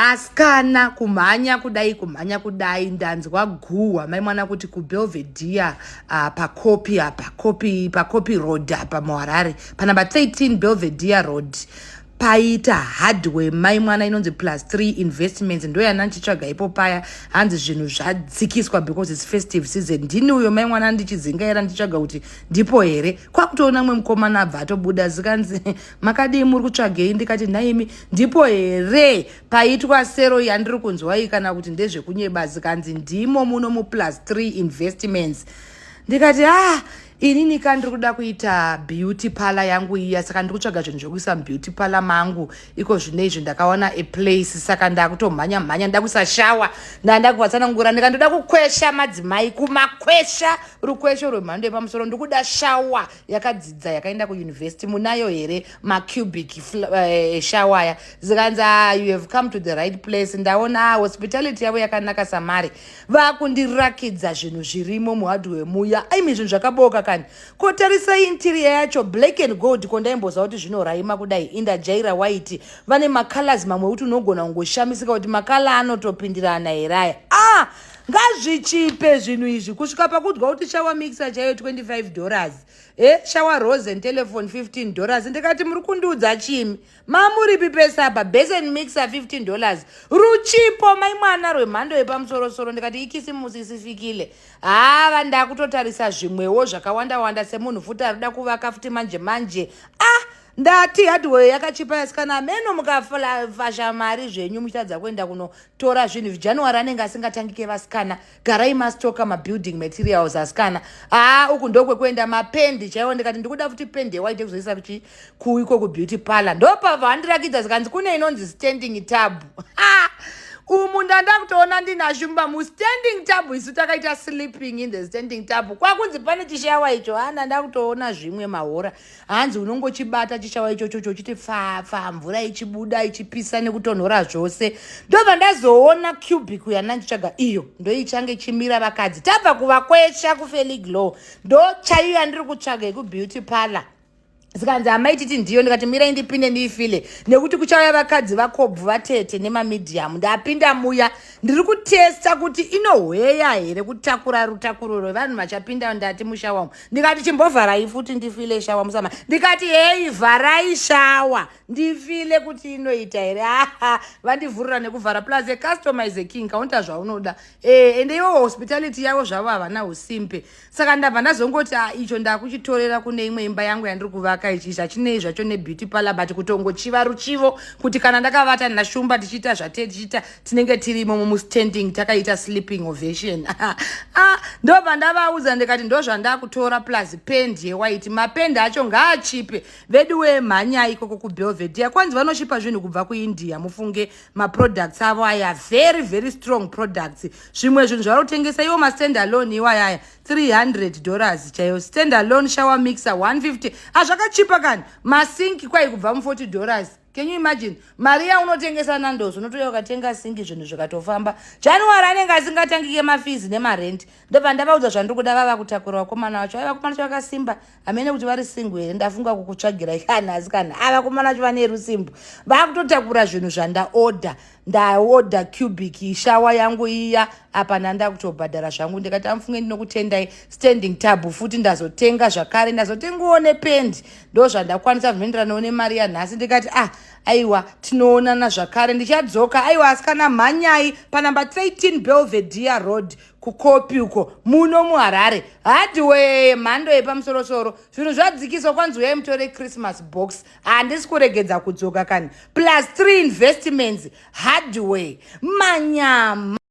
Asikana, kumhanya kudai, kumhanya kudai, ndanzwa guhwa, mai mwana, kuti kuBelvedere, pakopi apa, kopi pakopi road apa muHarare, panumber 13 Belvedere Road, paita hardware, mai mwana, inonzi Plus 3 Investments. Ndo yana ndichitsvaga ipo paya. Hanzi zvinhu zvadzikiswa because it's festive season. Ndini uyo, mai mwana, ndichizingaira ndichitsvaga kuti ndipo here. Kwakutoona mwe mukomana abva atobuda, zikanzi, "Makadii? Muri kutsvagei?" Ndikati, "Nhaimi, ndipo here paitwa sale yandiri kunzwai, kana kuti ndezvekunyeba?" Zikanzi, "Ndimo muno muPlus 3 Investments." Ndikati, "Ah, inini ka ndiri kuda kuita beauty parlour yangu iya, saka ndiri kutsvaga zvinhu zvokuisa mubeauty parlour mangu iko zvino izvi. Ndakawana a place, saka ndakutomhanya mhanya, nda kuisa shower." Ndanda kuvatsanangura, ndikandoda kukwesha madzimai, kumakwesha rukwesho rwemhando yepamusoro. Ndikuda shower yakadzidza, yakaenda kuuniversity. Munayo here macubic shower aya? Zikanzi, "Ah, you have come to the right place." Ndaona hospitality yavo yakanaka samari. Vakundirakidza zvinhu zvirimo muhardware muya. Aimi, zvinhu zvakaboka kani. Kotarisai interior yacho, black and gold. Ko ndaimboziva kuti zvinoraima kudai? Indajaira white. Vane macolors mamwe ekuti unogona kungoshamisika kuti macolour anotopindirana here aya? Ah, ngazvichipe zvinhu izvi kusvika pakudya kuti shower mixer chaiyo $25, shower rose and telephone $15. Ndikati, "Muri kundiudza chimi? Mamuripi pese apa? Basin mixer $15, ruchipo, mai mwana, rwemhando yepamusorosoro." Ndikati, "Ikisimusi isifikile." Hava, ndakutotarisa zvimwewo zvakawanda wanda semunhu futi arikuda kuvaka futi manje manje. Ah, ndati hardware yakachipa yasikana. Meno mukafasha mari zvenyu muchitadza kuenda kunotora zvinhu. January anenge asingatangike, vasikana. Garai mastoka mabuilding materials, asikana. Haa, uku ndokwekuenda mapendi chaiwo. Ndikati, "Ndikuda futi pendi yewhite kuzoisa kuiko kubeauty parlour." Ndopabva handirakidza, zikanzi kune inonzi standing tub. Umu ndanda kutoona ndinashumba mustanding tub. Isu takaita sleeping in the standing tub. Kwakunzi pane chishower icho. Hana, ndakutoona zvimwe mahora. Hanzi unongochibata chishower ichochocho, uchiti pfafa, mvura ichibuda ichipisa nekutonhora zvose. Ndobva ndazoona cubic yananditsvaga iyo, ndoichange chimira vakadzi. Tabva kuvakwesha kufeliglow, ndo chaiyo yandiri kutsvaga yekubeauty parlour. Zikanzi, "Hamaititi ndiyo." Ndikati, "Mirai ndipinde ndiifile, nekuti kuchauya vakadzi vakobvu, vatete nemamedium." Ndapinda muya, ndiri kutesta kuti inohweya here kutakura rutakuro rwevanhu vachapinda. Ndati mushower umu, ndikati, "Chimbovharai futi ndifile shower musama." Ndikati, "Hei, vharai shower ndifile kuti inoita here." Aha, vandivhurira nekuvhara. Plus a customer is a king, kaunta zvaunoda. Ende ivo hospitality yavo zvavo havana usimpe. Saka ndabva ndazongoti, "Ah, icho ndakuchitorera kune imwe imba yangu yandiri kuvaka. Ichi zvachinei zvacho nebeauty parlour, but kutongochiva ruchivo kuti kana ndakavata nashumba tichiita zvate tichiita, tinenge tirimo mumustanding, takaita sleeping ovation." Ah, ndobva ndavaudza, ndikati, "Ndo zvandakutora, plus pendi yewhite." Mapendi acho ngaachipe vedu wemhanya ikoko kuBelvedere. Kwanzi vanoshipa zvinhu kubva kuIndia. Mufunge maproducts avo aya, very very strong products. Zvimwe zvinhu zvari kutengesa iwo mastand alone iwayaya, $300 chaiyo. Stand alone shower mixer 150. Hazvakachipa kani. Masinki kwai kubva mu$40. Can you imagine? Mari yaunotengesa Nandos, unotoya ukatenga sinki, zvinhu zvikatofamba. January anenge asingatangike mafees nemarent. Ndobva ndavaudza zvandiri kuda. Vava kutakura vakomana vacho. Ai, vakomana vacho vakasimba, hamene kuti vari single here. Ndafunga kukutsvagirai kana asikana. A, vakomana vacho vane rusimbo, vakutotakura zvinhu zvandaodha. Ndaodha cubic shower yangu iya apa, ndanda kutobhadhara zvangu. Ndikati, "Amufunge, ndinokutendai." Standing tub futi ndazotenga zvakare, ndazotengawo nependi. Ndo zvandakwanisa zvinoenderanawo nemari yanhasi. Ndikati, "Ah, aiwa, tinoonana zvakare, ndichadzoka." Aiwa, asikana, mhanyai panumber 13 Belvedere Road, kukopi uko, muno muHarare. Hardware mhando yepamusorosoro, zvinhu zvadzikiswa. Kwanzi uyai mutore Christmas box. Handisi kuregedza kudzoka kani. Plus 3 Investments Hardware, manyama.